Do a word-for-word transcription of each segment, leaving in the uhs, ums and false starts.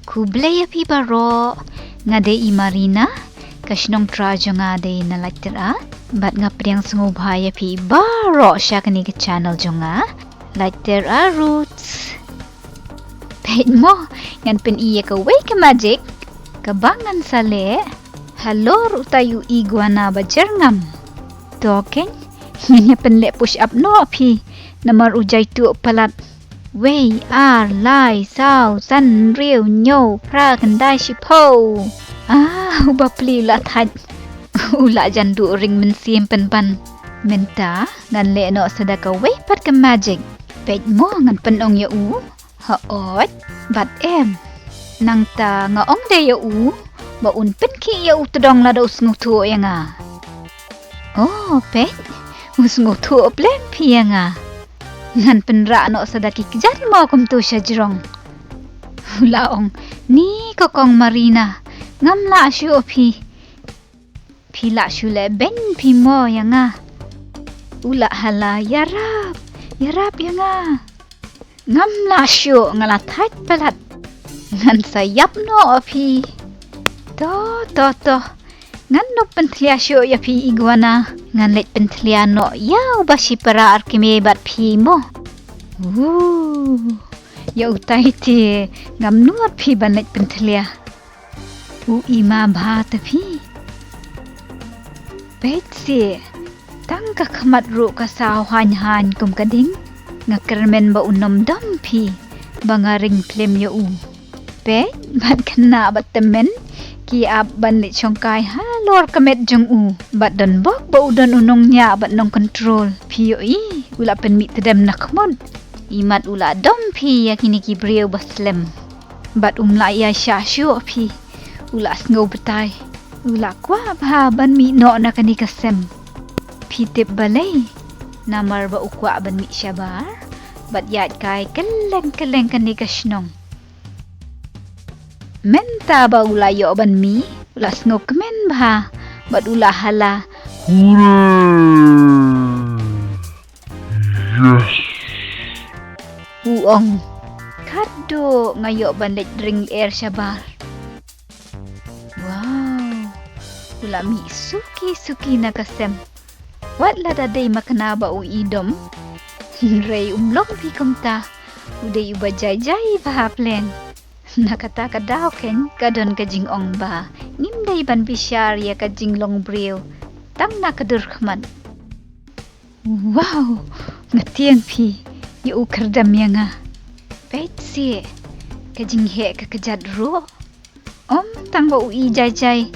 Khublei ïa phi baroh, nga dei i Marina, ka shnong Tra jong nga dei na Laityra, bad nga pdiang sngewbha ïa phi baroh sha kane ka channel jong nga, Laityra Roots. Peit mo, ngan pyni ïa kawei ka magic kaba ngan sa leh halor utai u iguana ba jyrngam. To keiñ, ngin ïa pynleh push up noh phi, namar u jai tuh palat. Wei, ar, lai, saw, san, hynriew, hynñiew, phra, khyndai, shiphew. Ah, u bapli u la thait. U la jan duh ring mynsiem pynban. Mynta ngan leh noh sa da kawei pat ka magic. Peit mo, ngan pynong ïa u. Hooid, bad em. Nangta nga ong de ïa u ba un pynkhih ïa u tdong lada u sngewthuh ïa nga. Oh, peit, u sngewthuh pleng phi ïa nga. Ngan pynrah noh sa da ki kjat mo kumto sha jrong. U la ong, ni ko kong Marina, ngam lah shuh phi. Phi lah shu leh beiñ phi mo ïa nga. U la hala, ïarap, ïarap ïa nga. Ngam lah shuh, nga la thait palat. Ngan sa ïap noh phi. To, to, to. Ngan ym pynthlia shuh ïa phi iguana. Ngan leit pynthlia noh ïa uba shipara arkmie bad phi mo. Woo. Ïa utai te ngam nud phi ban leit pynthlia. U ima bha te phi. Peit seh, tang ka khmat ruh ka saw haiñ haiñ kum ka ding. Nga kyrmen ba un ym dom phi ba nga ring phlem ïa u. Peit, bad khynnah bad tymmen ki ap ban leit shongkai halor ka met jong u. Bad don bok ba u don u nongñiah bad nongcontrol. Phi ïohi, u la pynmih tdem na khmut. Imat u la dom phi ïa kine ki briew ba slem. Bad um lah ïaishah shuh phi. U la sngew batai. U la kwah bha ban mih noh na kane ka sem. Phi tip balei? Namar ba u kwah ban mih shabar bad ïaid kai kylleng kylleng kane ka shnong. Mynta ba u la ïoh ban mih, u la sngewkmen bha bad u la hala. Hooray! Yes. U ong, khadduh nga ïoh ban leit ring lyer shabar. Wow. U la mih suki suki na ka sem. Wat lada dei makna ba u i dom. Hynrei um long phi kumta. U dei uba jai jai bha pleng. Na kata ka daw keiñ ka don ka jingong ba ngim dei ban bishar ïa ka jinglong briew tang na ka dur khmat. Wow, nga tieng phi, ïa u khyrdem ïa nga. Peit seh, ka jingheh ka kjat ruh. Ym tang ba u i jai jai,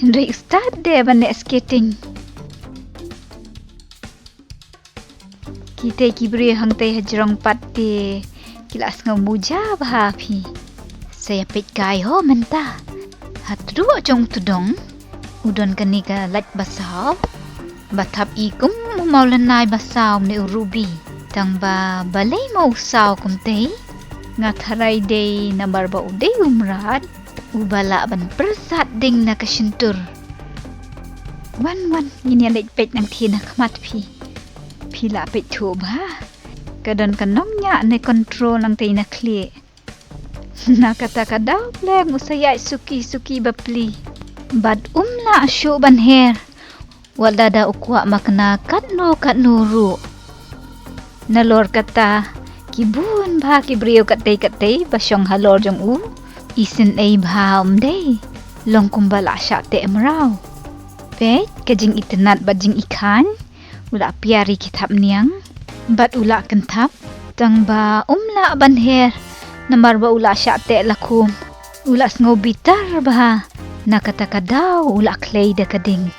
hynrei u stad de ban leh skating. Kitei ki briew hangtei ha jrong pat te ki la sngew muja bha phi. Sa ïa peit kai ho mynta. Ha tduh jong u tdong u don kane ka lait ba saw ba thap i kum u mawlynnai ba saw ne u rubi. Tang ba balei mo u saw kumtei? Nga tharai dei namar ba u dei u mrad uba lah ban pyrsad ding na ka shyntur. Wan wan, ngin ïa leit peit nangthie na khmat phi. Phi lah peit thuh bha. Ka don ka nongñiah ne control nangtei na khlieh. Na kata ka daw pleng u sa ïaid suki suki bapli. Bad um lah shuh ban her. Wat lada u kwah makna katno katno ruh. Nalor kata, ki bun bha ki briew kattei kattei ba shong halor jong u. Isynei bha um dei. Long kumba lah shah teh mraw. Peit ka jingitynnat bad jingikhaiñ. U la piar ïa ki thapniang bad u la kynthap. Tang ba um lah ban her namar ba u la shah teh lakhum. U la sngew bitar bha. Na kata ka daw u la khlei da ka ding.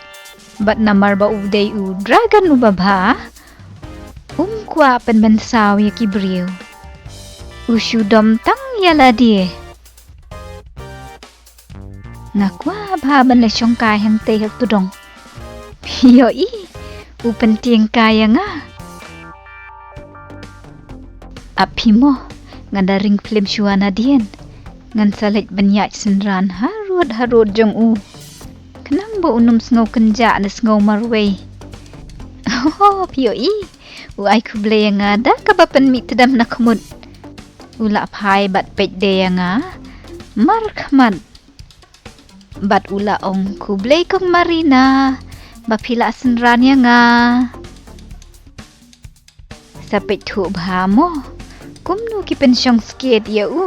Bad namar ba u dei u dragon uba bha, um kwah pynmynsaw ïa ki briew. U shu dom tang ïa lade. Nga kwah bha ban leit shongkai hangtei ha u tdong. Phi ïohi, u pyntieng kai ïa nga. Ap phi mo, ngan da ring phlem shuwa nadien. Ngan sa leit ban ïaid synran harud harud jong u. Khnang ba un ym sngew kynjah ne sngew marwei. Ho, phi ïohi, u ai khublei ïa nga da kaba pynmih tdem na khmut. U la phai bad peit de ïa nga. markhmat. Bad u la ong, "Khublei kong Marina, ba phi la synran ïa nga." Sa peit thuh bha mo. Kumno ki pynshong skate ïa u.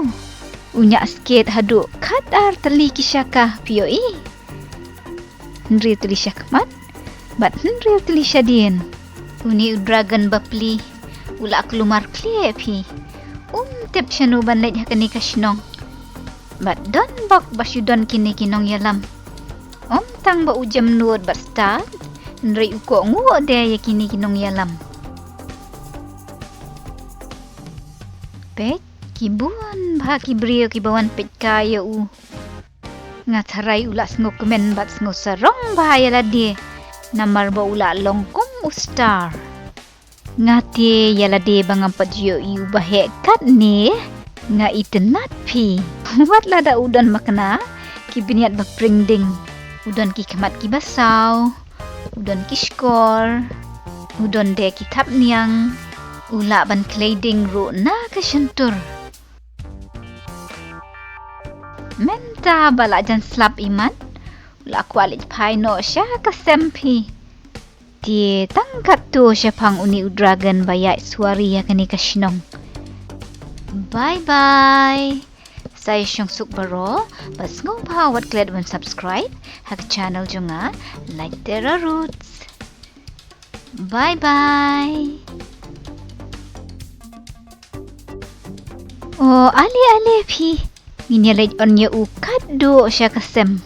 U ñiah skate haduh khat ar tylli ki shaka, phi ïohi. Hynriew tylli shakhmat bad hynriew tylli shadien. Une u dragon bapli u la kulmar khlieh, phi. Um tip shano ban leit ha kane ka shnong. Bad don bok ba shu don kine ki nongïalam. Ym tang ba u jemnud bad stad, hynrei u kohnguh de ïa kine ki nongïalam. Peit, ki bun bha ki briew kiba wan peit kai ïa u. Nga tharai u la sngewkmen bad sngewsarong bha ïa lade, namar ba u la long kum u star. Nga te ïa lade ba ngam pat ju ïohi u baheh katne, nga itynnad, phi. Wat lada u don makna, ki bniat ba pring ding. U don ki khmat kiba saw, u don ki shkor, u don de ki thapniang, u lah ban khlei ding ruh na ka shyntur. Mynta ba la jan slap imat, u la kwah leit phai noh sha ka sem, phi. Te tang katto shaphang une u dragon ba ïaid suwari ha kane ka shnong. Bye bye. Sa ïashong suk baroh, bad sngewbha wat klet ban subscribe ha ka channel jong nga, Light Terra Roots. Bye bye. O ale ale, phi. Ngin ïa leit on ïa u katduh sha ka sem.